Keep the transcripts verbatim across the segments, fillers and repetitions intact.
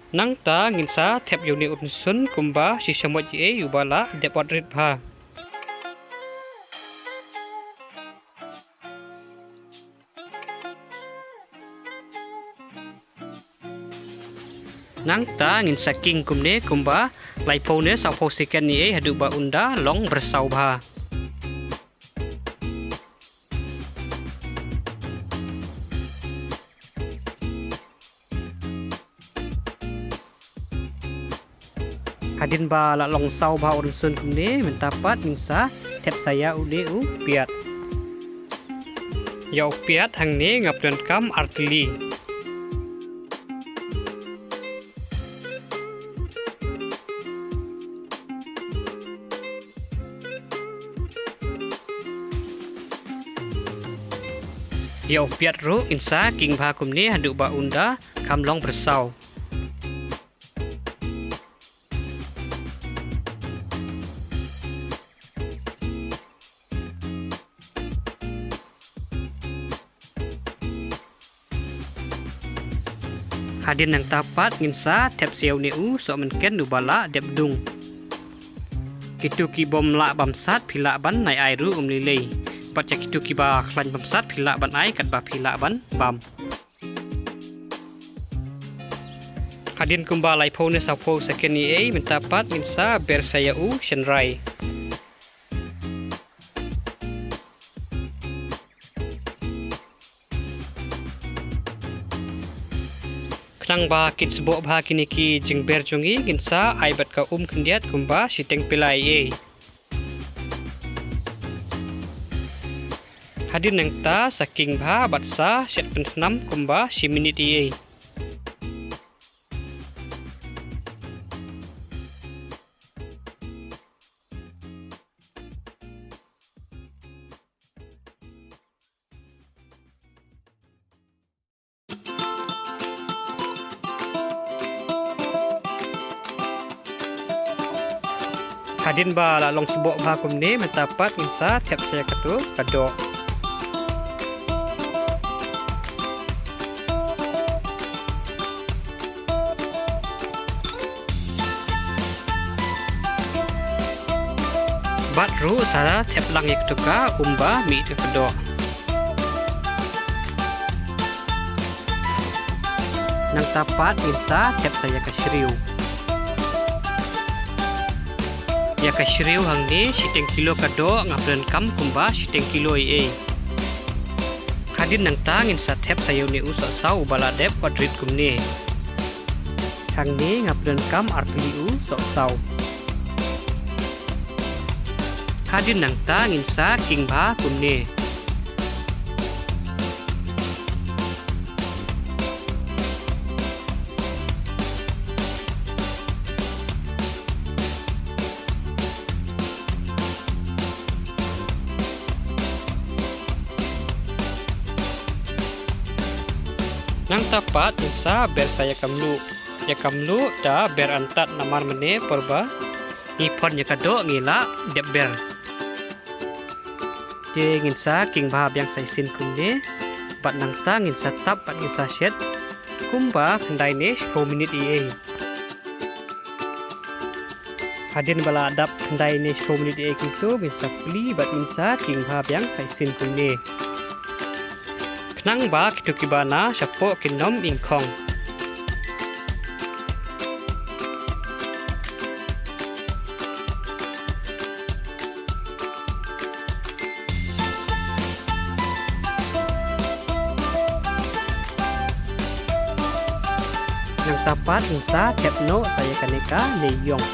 Nangta ngin sa thep ïa une u rynsun kumba shi shamoit ei uba la dep wat rit bha. Nangta ngin sa king kumne kumba laiphew ne sawphew second ei haduh ba un da long byrsaw bha. Hadien ba la long saw bha u rynsun kumne, mynta pat ngin sa thep sa ïa une u piat. Ïa u piat hangne nga pyndonkam artylli. Ïa u piat ruh ngin sa king bha kumne haduh ba un da kham long byrsaw. Hadien nangta pat ngin sa thep sa ïa une u sohmynken uba la dep dung. Kito ki bym lah bam sat phi lah ban ai ai ruh um lei lei. Bad ïa kito kiba khlaiñ bam sat phi lah ban ai katba phi lah ban bam. Hadien kumba laiphew ne sawphew second ei, mynta pat ngin sa ber sa ïa u shynrai. Khnang ba kin sboh bha kine ki jingber jong ngi, ngin sa ai bad ka um khyndiat kumba shiteng pela ei. Hadien nangta sa king bha bad sa shet pynsnam kumba shi minit ei. Hadien ba la long sboh bha kumne, mynta pat ngin sa thep sa ïa kato ka doh. Bad ruh sa thep lang ïa kato ka um ba mih ïa ka doh. Nangta pat ngin sa thep sa ïa ka shriew. Ïa ka shriew hangne shiteng kilo ka doh, nga pyndonkam kumba shiteng kilo ei ei. Hadien nangta ngin sa thep sa ïa une u sohsaw uba la dep wat rit kumne. Hangne nga pyndonkam artylli u sohsaw. Hadien nangta ngin sa king bha kumne. Nangta pat ngin sa ber sa ïa ka mluh. Ïa ka mluh da ber antad namar mynne por ba ngi phon ïa ka doh ngi la dep ber. Te ngin sa king bha biang sa shisien kumne. Bad nangta ngin sa tap bad ngin sa shet kumba khyndai ne shiphew minit ei ei. Hadien ba la dap khyndai ne shiphew minit ei ei kumto ngin sa plie bad ngin sa king bha biang sa shisien kumne. Khnang ba kito kiba na shapoh kin ym ingkhong. Nangta pat ngin sa thep noh sa ïa kane ka neiïong.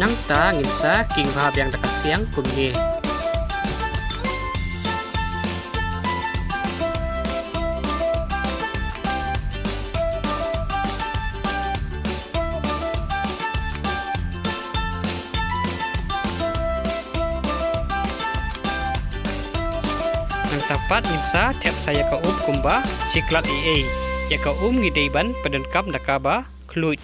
Nangta ngin sa king bha biang da ka siang kumne. Nangta pat ngin sa thep sa ïa ka um kumba shi klat ei ei. Ïa ka um ngi dei ban pyndonkam da kaba khluit.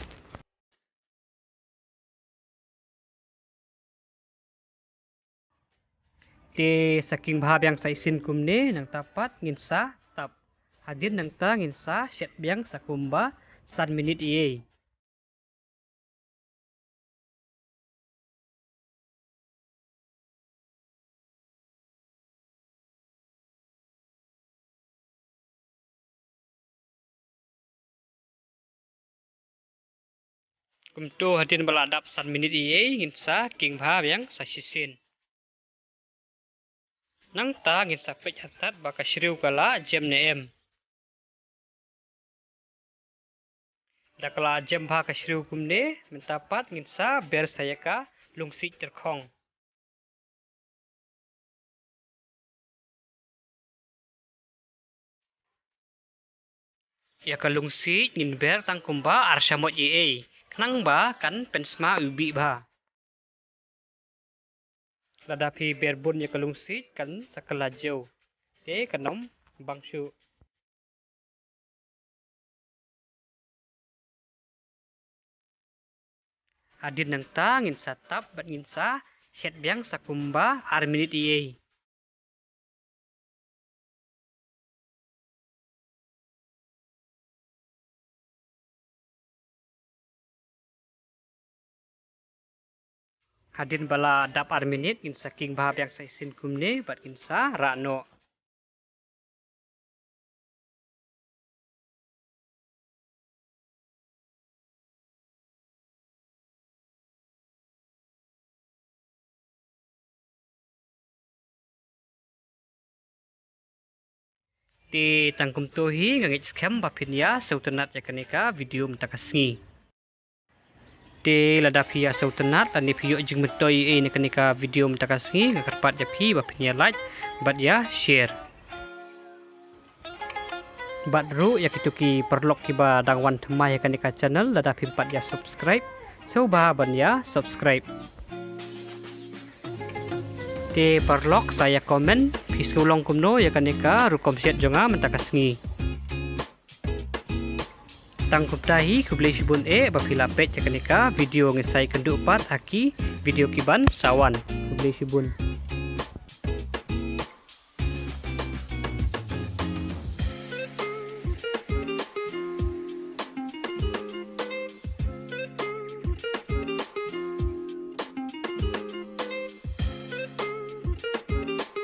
Te sa king bha biang sa shisien kumne, nangta pat ngin sa tap. Hadien nangta ngin sa shet biang sa kumba san minit ei. Kumto hadien ba la dap san minit ei ei ngin sa king bha biang sa shisien. Nangta ngin sa peit hatat ba ka shriew ka la jem ne em. Da ka la jem bha ka shriew kumne, mynta pat ngin sa ber sa ïa ka lungsiej tyrkhong. Ïa ka lungsiej ngin ber tang kumba ar shamoit ei ei, khnang ba kan pynsma u bih bha. Lada phi ber bun ïa ka lungsiej kan sa kylla jew. Te kan ym bang shuh. Hadien nangta ngin sa tap bad ngin sa shet biang sa kumba ar minit ei ei. Hadien ba la dap ar minit ngin sa king bha biang sa shisien kumne bad ngin sa rah noh. Te tang kumto hi, nga ngeit skhem ba phin ïa sngewtynnat ïa kane ka video mynta ka sngi. Te lada phi ïa sngewtynnat lane phi ïoh jingmyntoi ei ei na kane ka video mynta ka sngi, nga kyrpad ïa phi ba phin ïa like bad ïa share. Bad ruh ïa kito ki paralok kiba dang wan thymmai ha kane ka channel, lada phim pat ïa subscribe, sngewbha ban ïa subscribe. Te paralok sa ïa comment phi sngew long kumno ïa kane ka rukom shet jong nga mynta ka sngi. Tang kumta hi, khublei shibun eh ba phi la peit ïa kane ka video, ngin sa ïakynduh pat ha ki video kiban sa wan. Khublei shibun.